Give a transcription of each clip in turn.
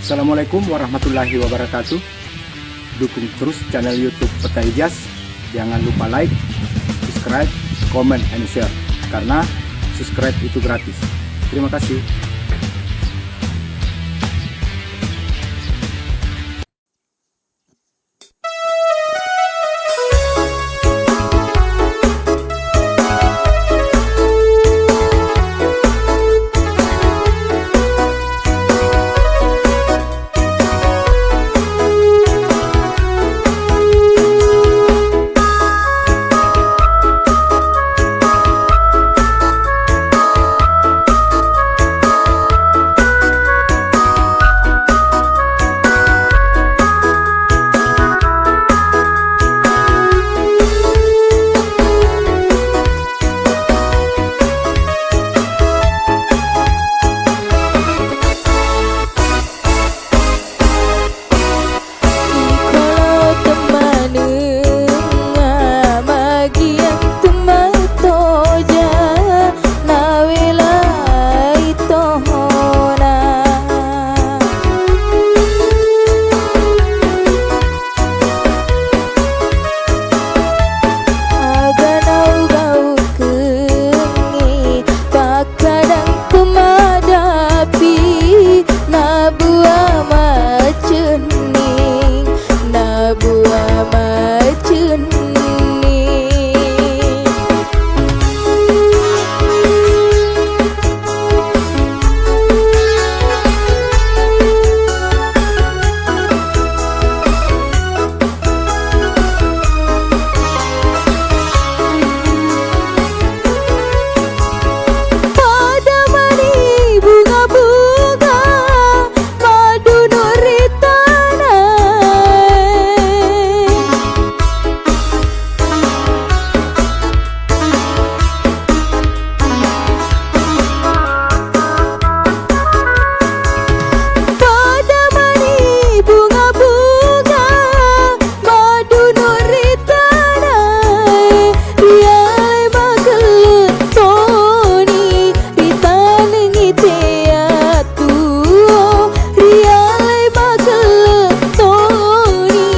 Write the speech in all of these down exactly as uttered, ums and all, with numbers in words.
Assalamualaikum warahmatullahi wabarakatuh. Dukung terus channel YouTube Peta Ijaz. Jangan lupa like, subscribe, comment, and share. Karena subscribe itu gratis. Terima kasih. Ikolo temmanengnga magiang tumatoja nawelai tohona. Aga naugaukengngi pakkadang kumadapi nabua macenning, nabua macenning. Pada mani bunga-bunga madunu ri tanae. Pada mani bunga-bunga madunu ri tanae, riale magelletoni ritanengi teatuo, riale magelletoni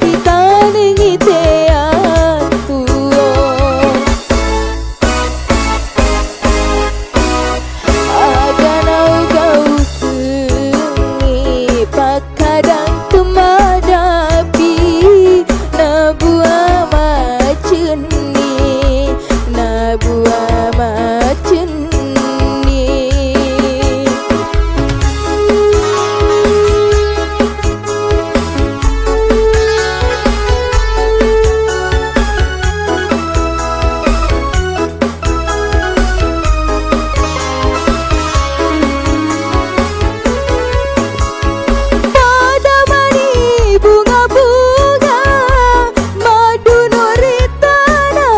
ritanengi teatuo. Aga naugaukengngi pakkadang tumadapi nabua macenni, nabua macenni. Pada mani bunga-bunga madunu ri tanae.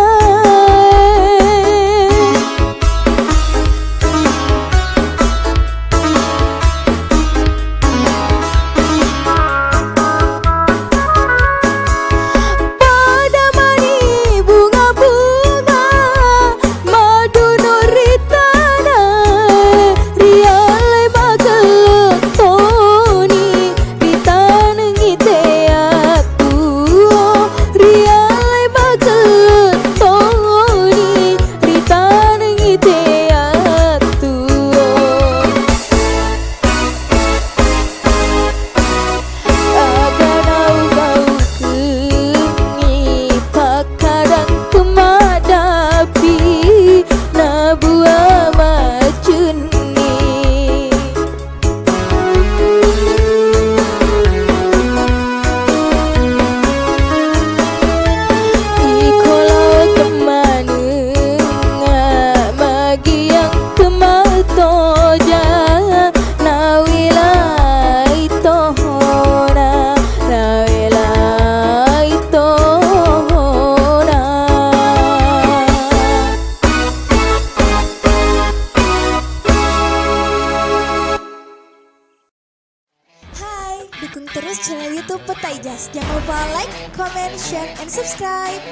Pada mani bunga-bunga madunu ri tanae, riale magelletoni ritanengi teatuo, riale magelletoni ritanengi teatuo. Aga naugaukengngi pakkadang tumadapi nabua macenni. Ikolo temmanengnga magiang tumatoja nawelai tohona, nawelai tohona. Hai, dukung terus channel YouTube Peta Ijaz. Jangan lupa like, comment, share, and subscribe.